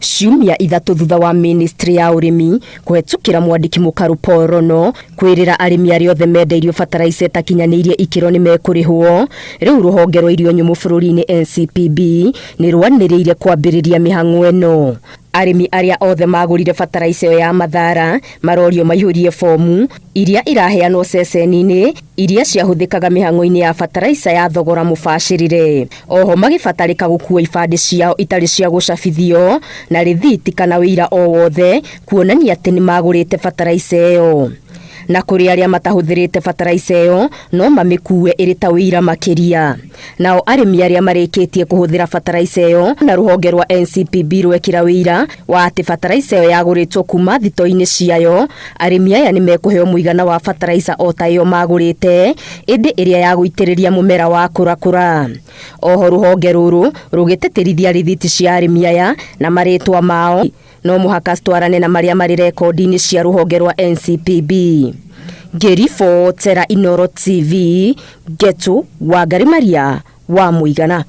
Ciumia 3 thutha wa ministry ya ũrĩmi kũhetũkĩra mwandĩki mũkaru Paul Rono kwĩrĩra arĩmi arĩa othe mendeirio bataraica ĩtakinyanĩirie ikĩro nĩ mekũrĩhwo, rĩu rũhonge rwa irio nyũmũ bũrũri-inĩ NCPB nĩ rwanĩrĩire kwambĩrĩria mĩhang'o ĩno. Arĩmi arĩa othe magũrire bataraica ĩyo ya Mathara marorio maihũrie bomu iria iraheanwo ceceni-inĩ iria ciahũthĩkaga mĩhang'o-inĩ ya bataraica ya thogora mũbacĩrĩre. Oho magĩbatarĩka gũkua ibandĩ ciao itarĩ cia gũcabithio na rĩthiti kana wĩira o wothe kuonania atĩ nĩ magũrĩte bataraica ĩyo. Na kũrĩ arĩa matahũthĩrĩte bataraica ĩyo no mamĩkue ĩrĩ ta wĩira makĩria. Nao arĩmi arĩa marĩkĩtie kũhũthĩra bataraica ĩyo na rũhonge rwa NCPB rwekĩra wĩira wa atĩ bataraica ĩyo yagũrĩtwo kuma thito-inĩ ciayo, arĩmi aya nĩ mekũheo mũigana wa bataraica o ta ĩyo magũrĩte, ĩndĩ ĩrĩa ya gũitĩrĩria mũmera wa kũrakũra. Oho rũhonge rũrũ rũgĩtĩtĩrithia rĩthiti cia arĩmi aya na marĩtwa mao no mũhaka citwarane na marĩa marĩ rekondi-inĩ cia rũhonge rwa NCPB. Ngĩribotera Inooro TV, Ngetu Wangari Maria wa Mũigana.